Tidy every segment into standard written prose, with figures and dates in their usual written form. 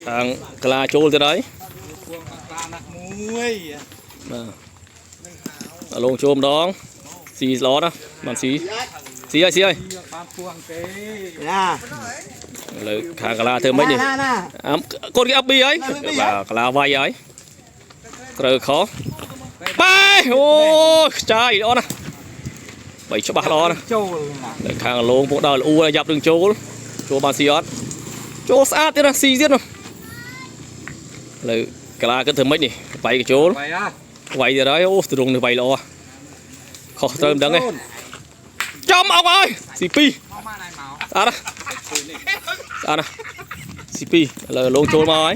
ខាងកាឡាចូលទៀតហើយ គួងបាណាស់មួយ បាទអាលងចូលម្ដងស៊ីល្អណាស់បានស៊ីស៊ីហើយស៊ីហើយ បានគួងទេ ណា ឥឡូវខាងកាឡាធ្វើម៉េចនេះ ណាណា អាមកូនគេអប៊ីហើយបាទកាឡាវាយហើយត្រូវខុសបែអូខ្ចាយល្អណាស់បីច្បាស់ល្អណាស់ ចូលណា នៅខាងអាលងពួកដល់លអ៊ូយ៉ាប់រឿងចូលចូលបានស៊ីអត់ចូលស្អាតទៀតណាស៊ីទៀតណាឥឡូវកាឡាគិតធ្វើម៉េចនេះវាយកចូល បាយอ่ะ វាយទៀតហើយអូទ្រង់នេះវាយល្អខុសត្រូវមិនដឹងទេចំអុកហើយស៊ី2 មកមកណៃមក ស្អាតណាស់ស្អាតណាស់ស៊ី2ឥឡូវលងចូលមកហើយ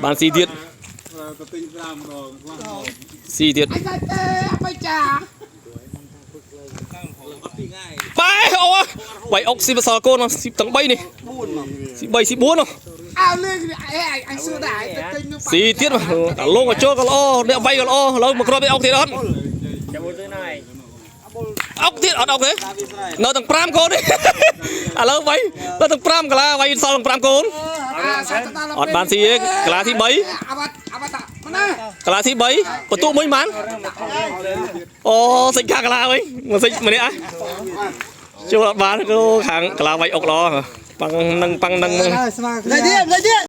បានស៊ីទៀត ទៅទិញ5ដងខ្លះ ស៊ីទៀត អញទៅអបិចា បែអូវាយអុកស៊ីបសល់កូនមកស៊ីទាំង3នេះស៊ី3ស៊ី4នោះ អើលឿនអេអញសួរដែរទៅទិញនោះ ស៊ីទៀតមកអាលងក៏ចូលក៏ល្អអ្នកវាយក៏ល្អឥឡូវមកគ្រាប់នេះអុកទៀតអត់អុកទៀតអត់អុកទេនៅទាំង5កូននេះ ឥឡូវវាយនៅទាំង5កាឡាវាយសល់ទាំង5កូន អាសាទៅដល់ អត់បានស៊ីទេកាឡាទី3 អបអបតាមកណា កាឡាទី3បន្ទុកមួយបានអូសិចខាងកាឡាវិញមកសិចម្នាក់ហ៎ចូលអត់បានគឺខាងកាឡាវាយអុកល្អប៉ាំងនឹងប៉ាំងនឹង លេទៀតលេទៀត